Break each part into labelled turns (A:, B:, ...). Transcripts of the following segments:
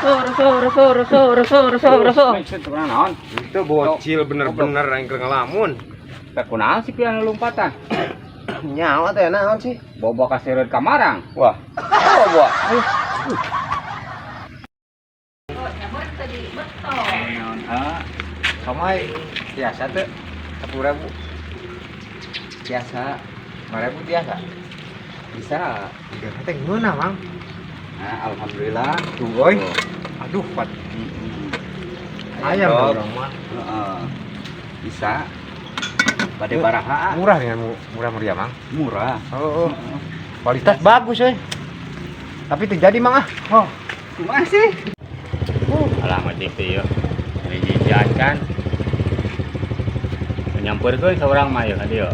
A: Reso reso reso reso reso reso reso.
B: Naon?
C: Itu bocil bener-bener aing keur ngelamun.
B: Teh kunaon sih pian lompatan?
C: Nyawa teh naon sih?
B: Bobo kaseureut ka Marang.
C: Wah. Bobo.
B: Naon ah?
C: Somai biasa tuh 10.000.
B: Biasa.
C: 5.000 biasa.
B: Bisa.
C: Tiga teh ngeunah, Mang.
B: Nah, alhamdulillah.
C: Tuh, euy. Aduh, pat. Ayam
B: Dok.
C: urang mah.
B: Heeh. Bisa. Bade baraha.
C: Murah dengan murah meriah, Mang.
B: Murah.
C: Oh, oh. Kualitas bagus, euy. Tapi terjadi, Mang ah.
B: Oh, kumaha sih? Alah ngojek teh ieu. Ini hiji acan. Nyamperkeun saurang mah ieu ka dieu.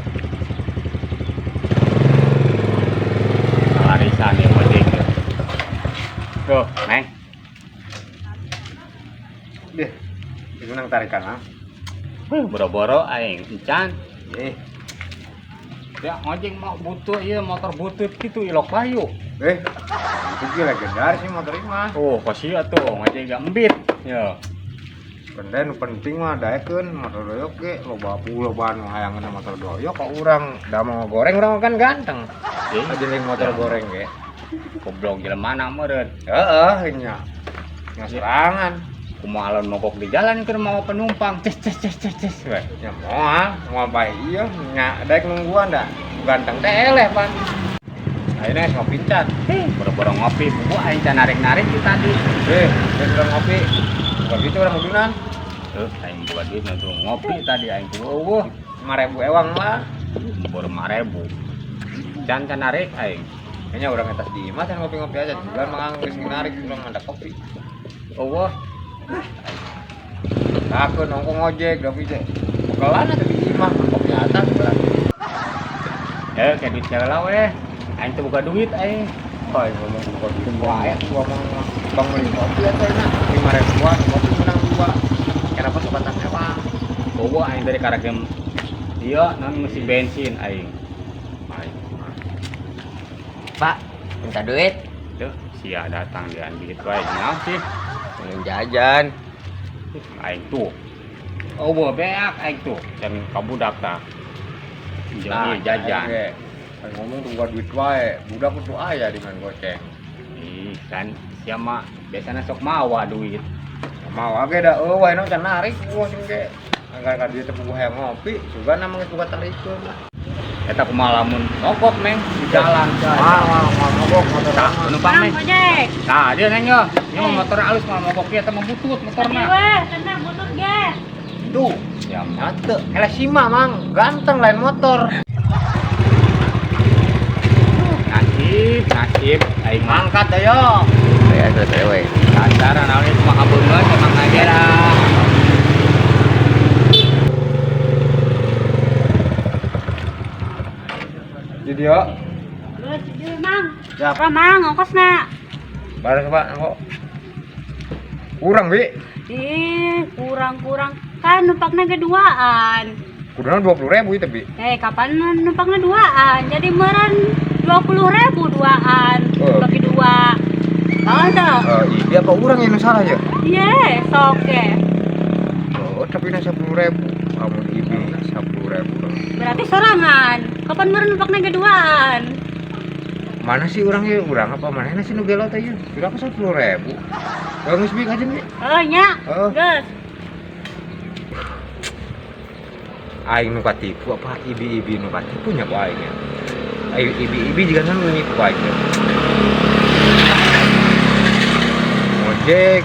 B: Larisan ieu ngojek ieu. Tuh, Neng.
C: Deh. Itu nang tarikan, Mang.
B: Huh, boro-boro aing encan.
C: Eh,
B: Ya ngojek mau butuh ieu motor butut kitu ilok payu.
C: eh. Itu ge legendaris sih motor ini mah.
B: Oh, pasti atuh ngojek gak embit. Ya.
C: Benda nu penting mah daekeun motor doyok ge loba loba nu hayangeun motor doyok kok urang da mau goreng urang kan ganteng.
B: Eh,
C: Aja jeung motor goreng ge.
B: Goblok jelema mana meureun.
C: Heeh, nya. Nya serangan.
B: Kumaha lamun mogok di jalan keur mawa penumpang. Ces ces ces ces ces we.
C: Ya moal, moal bae ieu nya daek nungguan da. Ganteng teh eleh pan. Ayeuna geus ngopi can.
B: Eh, boro-boro ngopi, buku aing can narik-narik di tadi.
C: Eh, geus urang ngopi. Bukan gitu urang udunan.
B: Aing buka duit tuh ngopi tadi aing tuh eueuh
C: 5.000 ewang lah.
B: boro 5.000. Can can narik aing.
C: Kayaknya urang atas di imah can ngopi-ngopi aja. Bulan mang geus narik urang manda kopi.
B: Eueuh.
C: Aku nongkrong ngojek tapi teh. Bekelan atuh di imah kopi atas bulan.
B: Eh, kayak duit heula we. Aing teu boga duit aing.
C: Oh, ngomong buka duit wae gua mah bang beli kopi atuh enak. 5.000-an kopi menang dua. Kenapa sebatang ewang?
B: Eueuh aing dari karagem ieu naon mesti bensin aing.
C: Aing.
A: Pak, minta duit.
B: Tuh, sia datang dia duit wae naon sih?
A: Pengen jajan.
B: Aing tuh. Eueuh beak aing tuh. Can ka budak tah. Jeung ieu jajan.
C: Aing ge. Aing ngomong tuh buka duit wae. Budak kudu aya dengan goceng.
B: Ih, kan sia mah biasana sok mawa duit.
C: Mau age da eueuh wae can narik gua sing ge. Anggar ka dieu teh puguh hayang ngopi, sugan mah geus boga tarikeun.
B: Eta kumaha lamun mogok Neng di jalan.
C: Mal mal mal mogok motor
B: Tah,
C: mah.
B: penumpang
D: Mang
B: Neng.
D: ojek.
B: Tah, dia Neng yo. Ieu mah motor alus mah mogok ieu teh mah butut
D: Tadi
B: motorna.
D: weh, tenang butut ge.
C: Tuh,
B: Ya mah.
C: nyate. Eleh sima mang, ganteng lain motor.
B: Nasib, nasib aing mah.
C: Mangkat ayo.
A: Ya, selesai weh.
B: Dasar naon ieu kumaha beungeut emang aja lah.
C: Jadi yo.
D: Geus jujur Mang.
C: Siap.
D: Apa Mang ongkosna?
C: Bareng Pak, kok. Kurang, Bi.
D: Ih, kurang-kurang. Kan numpangna ge duaan.
C: Kuduna 20.000 itu, Bi.
D: Eh, kapan numpangna duaan? Jadi meureun 20.000 duaan.
C: Oh.
D: Bagi dua. Tahu tuh?
C: Eh, iya apa urang yang salah ya?
D: Iya, sok ge.
C: Oh, tapi na 10.000. Amun ibi 10.000 dong.
D: Berarti sorangan. Kapan meureun numpangna ge duaan?
C: Mana sih orangnya? Urang apa mana sih nu gelo teh ieu? Berapa 10.000? Geus Bi kajen, Bi.
D: Oh, nya.
C: Oh.
D: Geus.
C: Aing nu katipu apa ibi-ibi nu katipu nya ku aing ya. Aing ibi-ibi juga kan nu nipu aing ya. Ojek.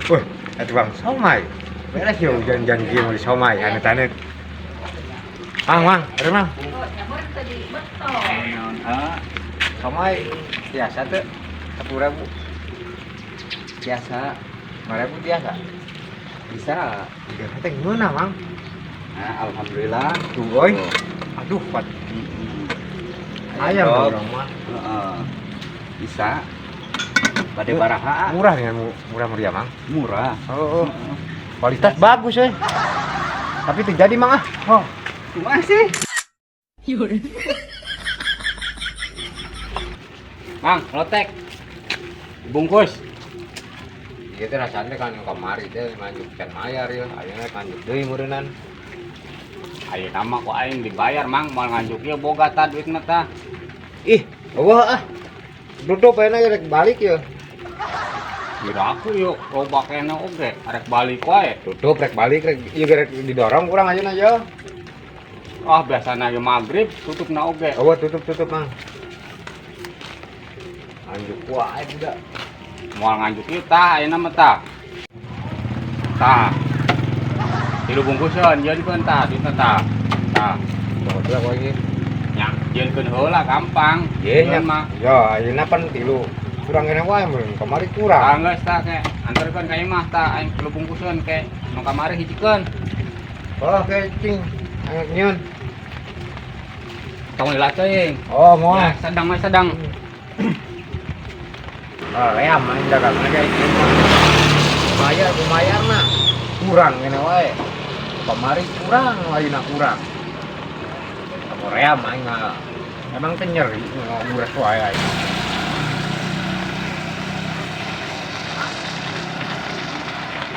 C: Wah, eta Bang somai. Beres ya hujan-hujan kieu mau di somai aneh-aneh. Mang, mang, ada mang.
B: Naon ah?
C: Somai biasa tuh 10.000.
B: Biasa.
C: 5.000 biasa.
B: Bisa.
C: Tiga teh ngeunah, Mang.
B: Nah, alhamdulillah.
C: Tuh, euy. Aduh, pat. Ayam
B: Dok.
C: urang mah.
B: Heeh. Bisa. Bade baraha.
C: Murah dengan murah meriah, Mang.
B: Murah.
C: Oh, oh. Kualitas bagus, euy. Tapi terjadi, Mang ah.
B: Oh, kumaha sih? Mang, lotek. Bungkus.
C: Ieu teh rasana kan kamari teh nganjuk can mayar ya, ayeuna nganjuk deui meureunnan.
B: Ayeuna mah ku aing dibayar mang moal nganjuk ieu boga tah duitna tah.
C: Ih, eueuh ah. Tutup ayeuna rek balik ya.
B: Kira aku yuk loba keneh oge arek balik wae.
C: Tutup rek balik rek ieu rek didorong kurang ayeuna ya.
B: Ah biasana ge magrib tutupna oge.
C: Eueuh tutup-tutup mang. Anjuk wae budak.
B: Moal nganjuk ieu tah ayeuna mah tah. Tah. Tilu bungkuseun jieunkeun tah duitna tah. Tah.
C: Tuh lah ini.
B: Nya jieunkeun heula gampang.
C: Ye nya
B: Jieun mah.
C: Ya, ayeuna pan tilu. Kurang keneh wae meureun kamari kurang.
B: Tah geus tah ke anterkeun ka imah tah aing tilu bungkuseun ke nu kamari hijikeun.
C: Oh, ke cing. Ayo nyeun.
B: Tong lila teuing.
C: Oh, moal.
B: Ya, sedang mah sedang.
C: Oh, ya main dagang aja itu mah. Bayar lumayan mah. Kurang keneh wae. Kamari kurang, ayeuna kurang. Korea mah aing emang teh nyeri ngures wae aing.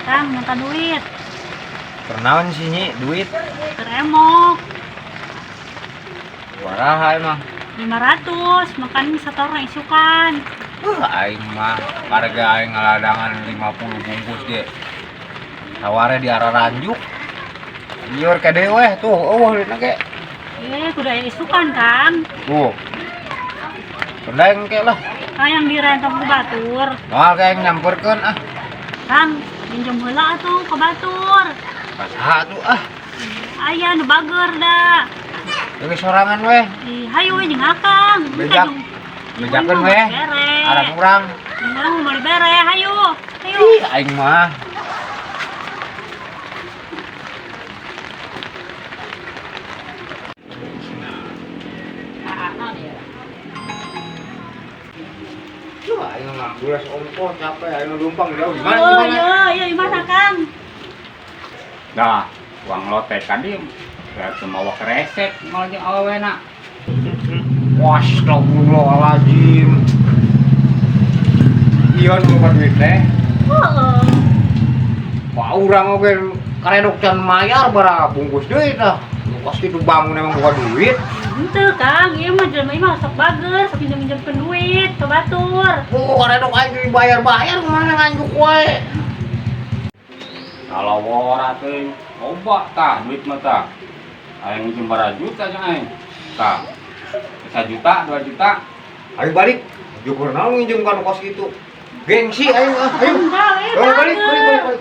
D: Kang, minta duit.
C: Pernaon sih nyi duit?
D: Teremok.
C: Waraha emang.
D: 500, makan satu orang isukan.
C: Aing mah harga aing ngaladangan 50 bungkus ge. Taware di arah ranjuk. Liur ke deui weh tuh, eueuh duitna ge.
D: Kudu aya isukan, Kang.
C: Tuh. Pendeng ke lah.
D: Kang yang direntong ku batur.
C: Moal ke aing nyamperkeun ah.
D: Kang, minjem heula atuh ka batur.
C: Saha tuh ah.
D: Aya nu bager da.
C: Geus sorangan weh.
D: Ih, hayu we jeung Akang.
C: Bejak. Bejakeun weh. Arang urang.
D: Jeung urang mau dibere, hayu. Hayu.
C: Ih, aing mah. Duh, aing mah dulas ongkoh capek aing lumpang jauh gimana
D: Oh,
C: gimana?
D: iya, iya gimana, Kang?
B: Dah, uang lote tadi saya cuma mawa kresek malah jeung awewena.
C: Astagfirullahaladzim. Iya nu loba duit teh.
D: Heeh.
C: Wah, urang oge karedok can mayar bara bungkus deui tah. Nu kos kitu bangun emang boga duit.
D: Henteu, Kang. Ieu mah jelema ieu mah sok bager, sok minjem-minjemkeun duit ka batur.
C: Oh, karedok aing dibayar-bayar mana nganjuk wae.
B: Kalau wora teh loba tah duit mah tah. Aing minjem bara juta jeung aing. Tah. 1 juta, 2 juta.
C: Ayo balik. Jukur naon nginjem ka nu kos kitu. Gengsi aing ah, ayo.
D: Enggak,
C: Oh, balik, balik, balik, balik.
D: balik.